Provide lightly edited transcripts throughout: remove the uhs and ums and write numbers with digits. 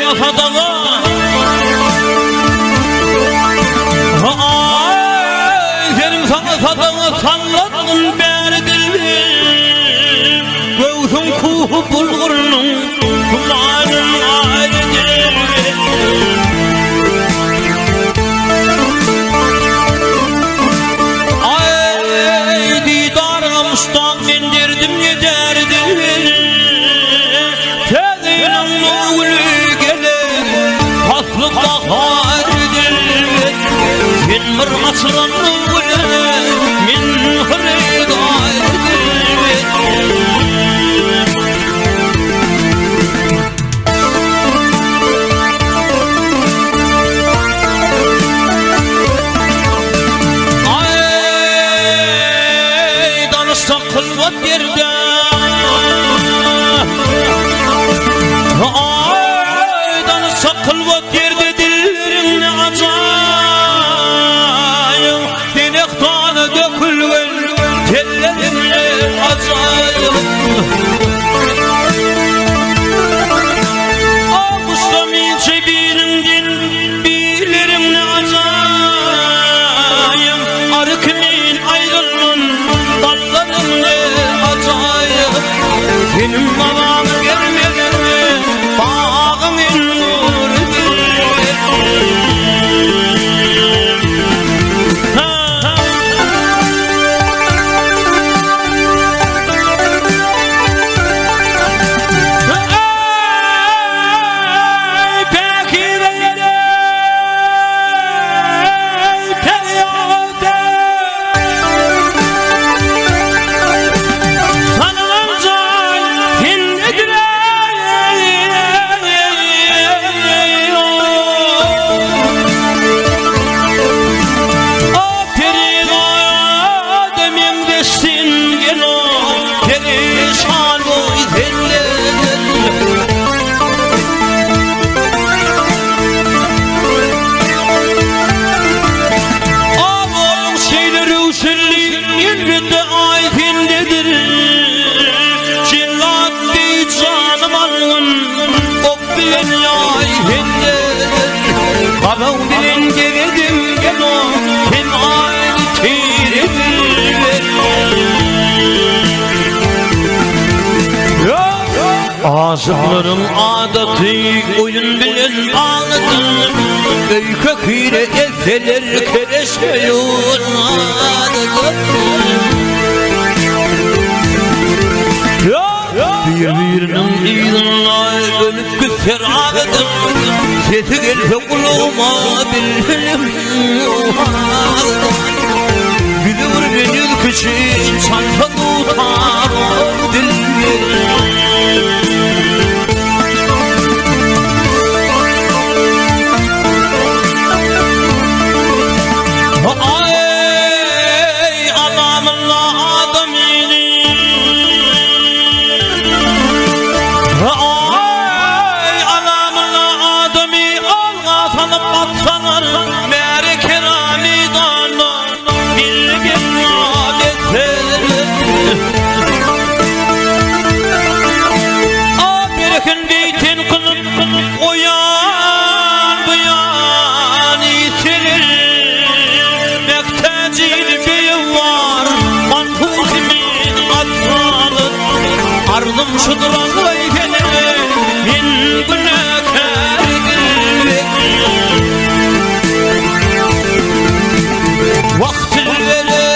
saňa sadaga. Aý, serim saňa sadaga salladym bäri dilber. Göwsüň kuhy bulgurynyň tumanyn aýry dilber. Aý, didaryňa muşdak men derdim ýeder dilber. Täze ýylyň nur güli geler, pasly bahar dilber. Sen bir açylan nur güle, men hyrydar dilber. Aý, danyşsak kylwat ýerde. Aýdan sakylwat ýerde dilleriňni açaýyň, Denehtana dökülgen telleriňni açaýyň. Awgustda minçe biriňden birleriňni açaýyň, Ary kimin aýrylman ballaryňny açaýyň. Seniň mazaňy bermezmi bagyň nury Eý päkize ýere, eý perýat Salylan jaý sendedir Perizada meňzeşsin gelo Perişan boý sendedir Abalyň şeýle röwşenli elbetde aý sendedir. Jellat deý janym algyn, ok bilen ýaý sendedir. Gazaw bilen gezedim gelo, sen aýly tiredir. Aşyklaryň adaty oýun bilen baglydyr. Öýke-kine etseler kereşme ýolnadyr. Bir-biriniň yzynda ölüp gitser adydyr. Sesi gelse gulagyma bilbilim owazdyr. Ýüzi bir ben ýüz kişi çalsa dutar dilber. Aý, alamylla adamyny. Aý, alamylla adamy alga salyp atsalar, märe kerami dana milli gelmaz etseler. A berkin beýtin kylyp oýan bu ýan iterer. Mähtäjini beýewar manhus min atsalar. Arzym şudur Allaý sene men günäkär dilber. Wah dilbere.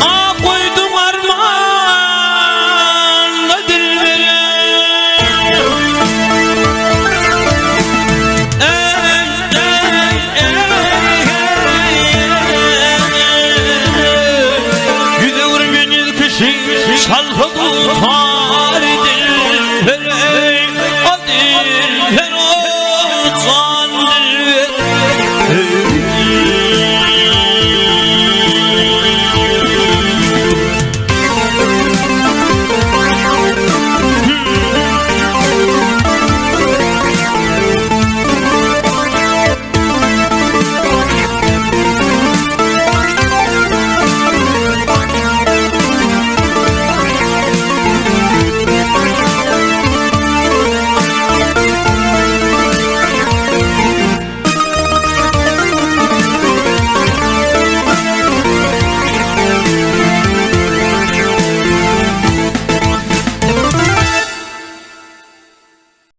A goýduň armanda dilbere. Ey, ey, ey, ey. Ýüz öwürmen ýüz kişi çalsa dutar dilbere. Ey, a dilber o jan.